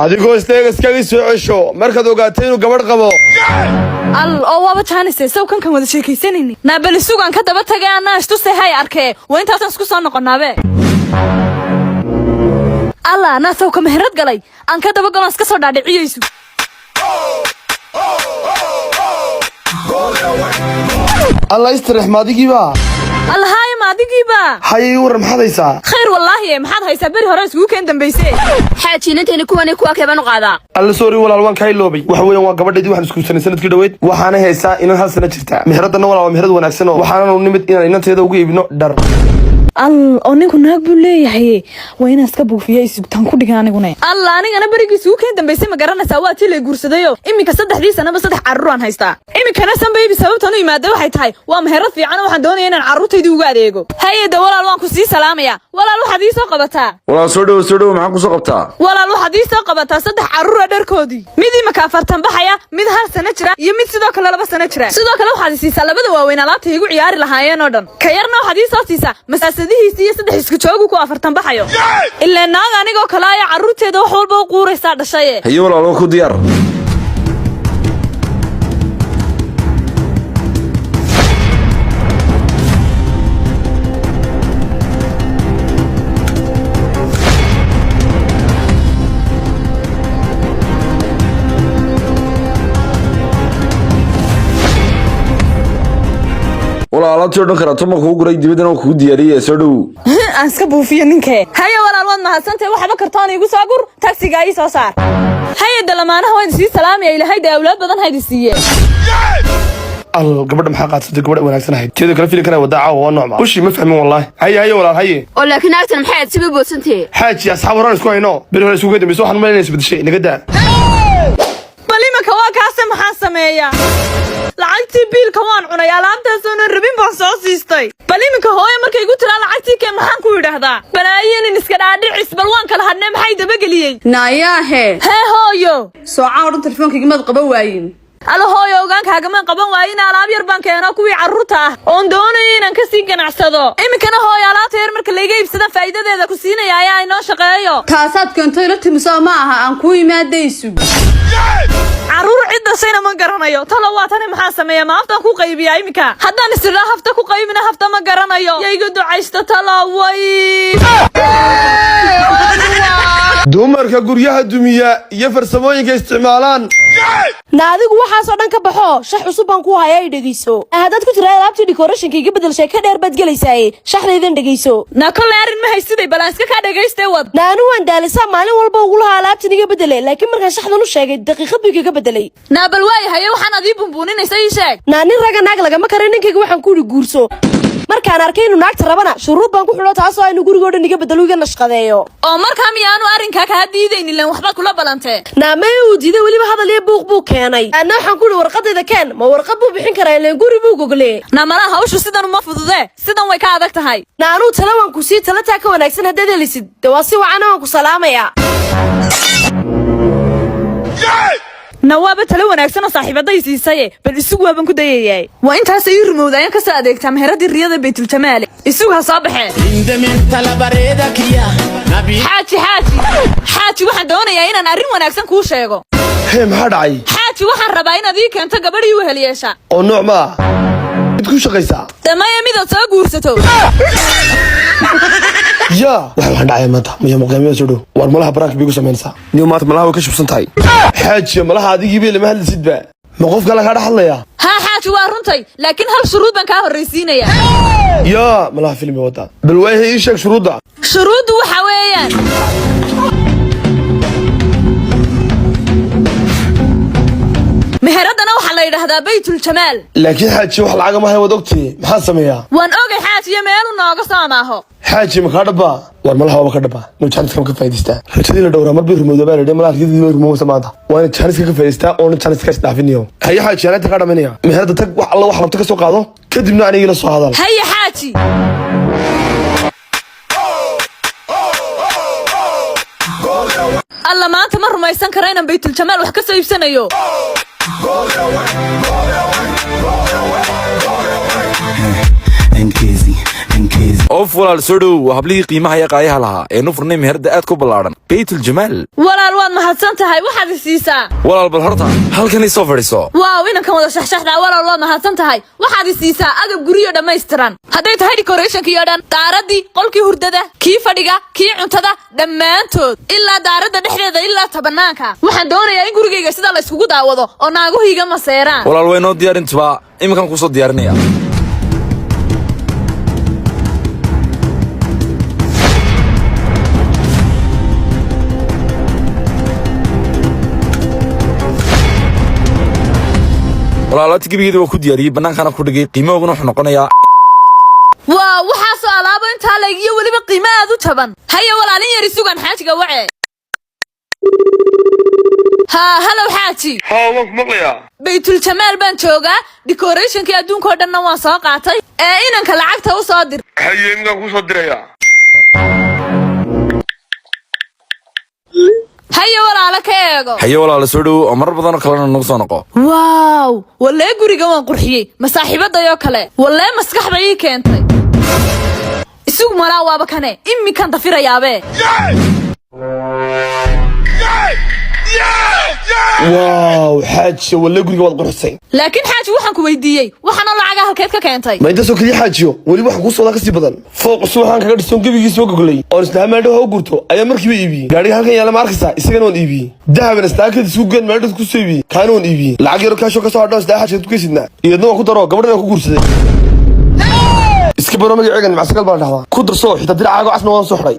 Adigoo isteegaskagii soo cesho markaad ogaatay inuu gabadh qabo. Al oo waaba jaanise saw kankan wada sheekaysanayni. Naa bal isugaan ka daba tagay, anaa istusay hay arkee. Waa intaasaan isku soo noqonaabe. Alla, anaa sawka meherad galay, aan ka daba galoon iska soo dhaadhiciyeysu. Alla, istareex, maadigiiba? Alla haaya, ma adigiiba? Hayay, warran, maxaad haysaa? Khayr wallaahi, maxaad haysaa? Beri hore iskugu keen dambayse. Xaaji, inantayni kuwani kuwa keebaan u qaadaa? Alla, sorry walaal, waan kaa iloobay. Waxa weeyaan waa gabadhaydii, waxaan isguursanay sanadkii dhoweyd, waxaana haysaa inan 1 sano jirta. Meheradanna walaal waa meherad wanaagsan oo waxaanan u nimid inaan inanteeda ugu iibino dhar. Al oo ninku naag buu leeyahay, waa inaan iska buufiya, isugtaan ku dhiga aniguna. Alla, anigana berigii isugu keen dambaysay, ma garanaysaa, waa tii lay guursadayo. Iminka 3dii sanaba 3 carruur aan haystaa. Iminkana sanbaybi sababtan u yimaada waxay tahay waa meherad fiican oo waxaan doonaya inaan carruurtaydii ugu adeego. Haye de walaal, waan ku sii salaamaya. Walaal, waxaad ii soo qabataa. Walaal, soo dhowo, soo dhowo. Maxaan kusoo qabtaa? Walaal, waxaad ii soo qabataa 3 carruura dharkoodii, mid imika 40 baxaya, mid 1 sano jira iyo mid sidoo kale 2 sano jira. Sidoo kale waxaad i siisaa labada waaweyn alaabta igu ciyaari lahaayeen oo dhan. Ka yarna waxaad ii soo siisaa masaasadihiisi iyo 3 isku joogu ku 40 baxayo. Ilaa naag anigoo kale ayaa carruurteeda wax walba u quuraysaa dhashaye. Haye walaal, waa ku diyaar. Walaal, alaabtii oo dhan karato ma kugu guray, dibaddana waa kugu diyaariyey, soo dhowow. Aan iska buufiyo ninkee. Haye walaal, waad mahadsantahay. Waxba kartoon iigu soo gur, tagsiga ii soo saar. Haye dalamaanaha, waan sii salaamaya. Ilaahay dee awlaad badan haydi siiye. Al, gabadha maxaa qaadsatay? Gabadha wanaagsan ahayd. Teeda kale filimkana wadaa caawa waa noocma ushii, ma fahmin wallaahi. Haye, haye walaal, haye. Oo laakiin naagtan maxay aad siba boodsantahe? Xaaji, asxaab horaan isku hayno, beri hore isugu dambayso, waxaan malaynaya isbedeshay. Naga daa. Bal imanka waa kaase, maxaan sameeyaa? Lacagtii biilka waan cunay, alaabtaasoonan rabin baan soo siistay. Bal iminka hooyo markay igu tiraa "Lacagtii keen", maxaan ku idhaahdaa? Balaayanin iska dhaadhicis. Bal waan kala hadhnee, maxay dabageliyey? Naayaahe. Hee hooyo. Soocaan o dhan telefoonkaygamaad qaban waayin. Alla hooyo, ogaankaagamaan qaban waayin. Alaab yar baan keeno, kuwii carruurta ah oon doonayo inaan kasii ganacsado. Iminkana hooyo, alaabta yar marka layga iibsada faa'iidadeeda ku siinaya ayaa inoo shaqeeyo. Taasaad keento ila timiso ma aha, aan kuu imaadaysu. Carruur cid dhashayna ma garanayo. Talo waa tani, maxaa sameeya? Ma haftaan ku qaybiyaa? Iminka haddaan isidhaa hafta ku qaybina, hafta ma garanayo. Yaygu ducaysta talo way. Dumarka guryaha dumiya iyo farsamooyinka isticmaalaan. Na adigu waxaasoo dhan ka baxo, shax cusub baan ku hayaa, ay dhegeyso. Haddaad ku tira alaabtii decorationka iga bedel, sheeko dheer baad gelaysaaye, shaxdaydan dhegeyso. Na kolley arrin ma haysiday, balaan iska kaa dhagaystay, wad. Na anu waan daalisaa, maalin walba ugu lahaa alaabtan iga bedele, laakiin markaan shaxdan u sheegay daqiiqad buu igaga bedelay. Naa bal waayahaye, waxaan adii bumbuuninaysa ii sheeg. Naa nin ragga naag lagama karin. Ninkayga waxaan ku idhi guurso. Markaan arkay inuu naagta rabana, shuruud baan ku xidho, taasoo aynu gurigoo dhan iga bedelo, iga nashqadeeyo. Oo markaa miyaanu arrinkaa kaa diidaynin? Ilan waxbaad kula ballantee. Naamay, uu diiday, weliba hadal iyo buuq buu keenay. Anna waxaan ku idhi warqadayda keen. Ma warqad buu bixin karaa? Ileen guri buu gogle. Na malaha hawshu sidan uma fududee, sidan way ka adag tahay. Na anuu tala waan ku sii, tala taa ka wanaagsan haddaad helisid, de waa si wacana, waan ku salaamayaa. Na waaba talo wanaagsan oo saaxiibaday siisaye, bal isugu waaban ku dayayaay. Waa intaas ii rumowda ayaan kasoo adeegtaa meheradii riyada Baytuljamaale. Isugu ha soo baxee. Xaaji, xaaji, xaaji, waxaan doonayaa inaan arrin wanaagsan kuu sheego. Hee, maxaa dhacay? Xaaji, waxaan rabaa inaad ii keento gabadhii wehel yeesha. Oo nooc ma ah? Mid ku shaqaysaa? Damaya, midaad soo guursato. Yaa, waxaan dhacaya maanta maya muqaamiyada soo dhow. Waar malaha baraanka bay igu samaynaysaa niyo maanta, malaha way ka shubsan tahay. Xaajiya, malaha adigii bay lama hadlisidba, ma qof kale kaa dhex hadlaya? Haa xaaji, waa runtay, laakiin hal shuruud baan kaa horraysiinaya. Yaa, malaha filmi wadaa. Bal waayahay, ii sheeg shuruudda. Shuruuddu waxa weeyaan, meheradana waxaa la yidhaahdaa Baytuljamaal. Laakiin xaaji, wax lacaga ma hay, waad ogtihi, maxaan sameeyaa? Waan ogay xaajiyo, meelu nooga soo amaaho. Xaaji, ma kaa dhabbaa? War malaha waaba ka dhabbaa. Inuu jaaniska ka faa'idaystaa, rajadii la dhowraa mar bay rumowda baa la yidhi. Malaha riyadii bay rumowsa maanta. Waa ina jaaniska ka faa'idaystaa oona jaaniska isdhaafiniyo. Haye xaaji, anaanta kaa dhamanaya. Meherada tag, wax alla wax rabto ka soo qaado, kadibna anigii la soo hadal. Haye xaaji. Alla, maanta ma rumaysan karo inaan Baytuljamaal wax ka soo iibsanayo. Of, walaal, soo dhow. Waa hablihii qiimaha iyo qaayaha lahaa ee nu furnay meherada aad ku ballaadhan, Baytul Jamaal. Walaal, waad mahadsan tahay. Waxaad i siisaa Walaal, bal horta halkan ii soo fadhiiso. Waaw, inankan wada shaxshaxdaa. Walaal, waad mahadsan tahay. Waxaad i siisaa agab guryo dhammaystiran, hadday tahay decorationkii oo dhan, daaradii, qolkii hurdada, kii fadhiga, kii cuntada, dhammaantood, ilaa daaradda dhexdeeda ilaa tabanaanka. Waxaan doonayaa in gurigayga sidaa la iskugu daawado oo naaguhu iga maseeraan. Walaal, way noo diyaarintuba, iminkan kusoo diyaarinaya. Walaal, alaabta gebigeeda waa ku diyaariyey, bannaankana ku dhigay. Qiimahooguna wuxuu noqonayaa Waa waxaasoo alaabo intaa laygiyo, weliba qiimo aad u jaban. Haya walaalin, yari sugan, xaajiga wace. Haa, hello xaaji. Haa, waan ku maqlayaa. Baytuljamaal baan joogaa, decorationkii adduunka oo dhanna waan soo qaatay, ee inanka lacagta u soo dir. Haye, iminkaan kuu soo dirayaa. Haye walaalo, ka eego. Haye walaala, soo dhow, oo marar badanoo kalena nagu soo noqo. Waaw, wallee guriga waan qurxiyey. Masaaxiibadayoo kale wallee maskax bay ii keentay. Isugu malaa waaba kane, iminkan dafirayaabe. Waaw xaajiyo, walle guriga waad qurxisay. Laakiin xaaji, waxaan ku weydiiyey, waxaana lacaga halkeed ka keentay? Ma intaasoo keliya xaajiyo? Weli waxaan kuu socdaa kasii badan. Fooq cusub waxaan kaga dhisoon, gebigii soo goglay oon islaha maaldhow ha u gurto ayaa markiiba iibiyey. Gaadhiga halkan yaalla ma arkaysaa? Isagana waan iibiyey. Dahaban islaha isku geen maaldhow ku soo iibiyey, kaana waan iibiyey. Lacag yaro kaashoo ka soo hadho islaha xaajiga ku keysidnaa, iyadna waan ku daro, gabadhan aan ku guursaday. Iska baro, magaceegan macsagal baan dhahdaa. Ku darso, xitaa diracaago casna waan soo xidhay.